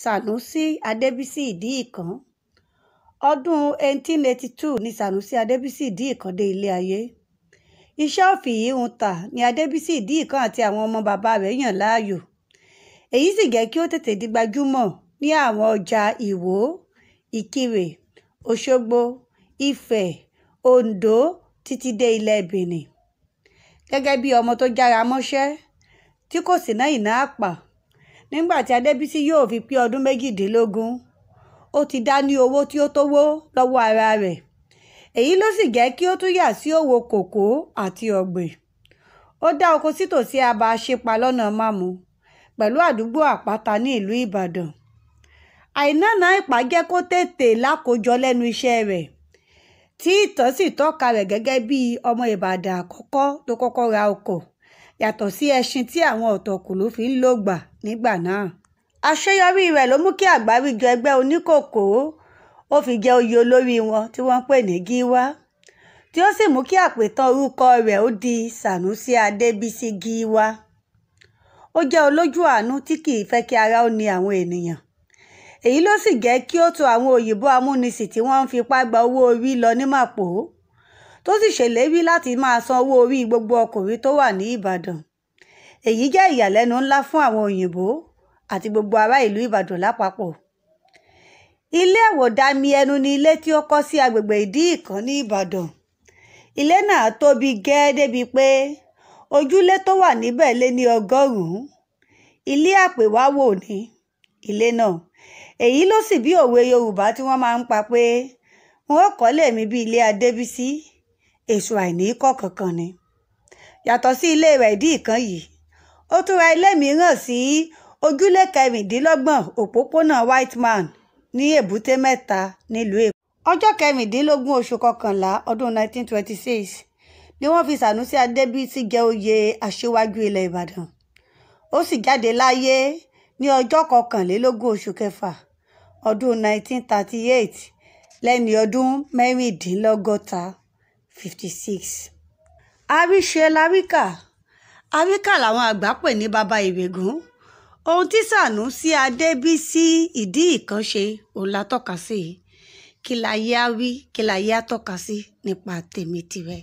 Sànúsí Adébísí Ìdíìkan. Ọdún 1882 ní Sànúsí Adébísí Ìdíìkan dé ilé ayé. Iṣẹ́ òfì híhun tà ni Adébísí Ìdíìkan àti àwọn ọmọ bàbá rẹ̀ yàn láàyò. Èyí sì jẹ́ kí ó tètè di gbajúmọ̀ ní àwọn ọjà Ìwó, Ìkirè, Òṣogbo, Ifẹ̀, Oǹdó títí dé ilẹ̀ Benin. Gẹ́gẹ́ bí ọmọ tó jára mọ́ṣẹ́ tí kò sì ná ìná àpà, nígbà tí Adébísí yóò fi pé ọdún 18, ó ti dá ní owó tí ó tówó lọ́wọ́ ara rẹ̀. Èyí ló sì jẹ́ kí ó tún yà sí òwò kòkó àti ọ̀gbìn. Ó dá oko sítòsí abà Aṣípa lọ́nà Mámù pẹ̀lú àdúgbò Àpáta ní ìlú Ìbàdàn. Àìnáná-ìpá jẹ́ kó tètè lákòójọ lẹ́nu iṣẹ́ rẹ̀, tí ìtàn sì tọ́ka rẹ̀ gẹ́gẹ́ bí ọmọ Ìbàdàn àkọ́kọ́ tó kọ́kọ́ ra ọkọ̀ yàtọ̀ sí ẹṣin tí àwọn ọ̀tọ̀kùlú fi ń lògbà nígbà náà. Àṣeyọrí rẹ̀ ló mú kí àgbáríjọ ẹgbẹ́ oníkòkó ó fi jẹ oyè olórí wọn tí wọ́n ń pè ní Gíwá, tí ó sì mú kí àpètàn orúkọ rẹ̀ ó di Sànúsí Adébísí Gíwá. Ó jẹ́ olójú àánú tí kì í fẹ́ kí ara ó ni àwọn ènìyàn. Èyí ló sì jẹ́ kí ó tó àwọn òyìnbó amúnisìn tí wọ́n ń fipá gba owó orí lọ ní Màpó, tó sì ṣèlérí láti máa san owó orí gbogbo ọkùnrin tó wà ní Ìbàdàn. Èyí jẹ́ ìyàlẹ́nu ńlá fún àwọn òyìnbó àti gbogbo ará ìlú Ìbàdàn lápapọ̀. Ilé àwòdàmì ẹnu ni ilé tí ó kọ́ sí agbègbè Ìdí-Ìkan ní Ìbàdàn. Ilé náà tóbi gẹ́ẹ́ débi pé ojúlé tó wà níbẹ̀ lé ní 100. Ilé àpèwáwò ni ilé náà. Èyí ló sì bí òwe Yorùbá tí wọ́n máa ń pa pé "N ó kọ́lé mi bí ilé Adébísí, èso àìní kọ́ kankan ni." Yàtọ̀ sí ilé rẹ̀ Ìdí-Ìkan yìí, ó tún ra ilé mìíràn sí ojúlé 26 òpópónà Whiteman ní Èbúté Mẹ́ta nílùú Èkó. Ọjọ́ 16 oṣù kọkànlá ọdún 1926 ni wọ́n fi Sànúsí Adébísí jẹ oyè aṣíwájú ilẹ̀ Ìbàdàn. Ó sì jáde láyé ní ọjọ́ 21 oṣù kẹfà ọdún 1938 lẹ́ni ọdún 66, 56. Àríṣe láríkà, àríkà làwọn àgbà pè ní baba ìrègùn. Ohun tí Sànúsí Adébísí Ìdíìkan ṣe òun la tọ́ka sí. Kí láyé á wí, kí láyé á tọ́ka sí nípa tèmi tìrẹ.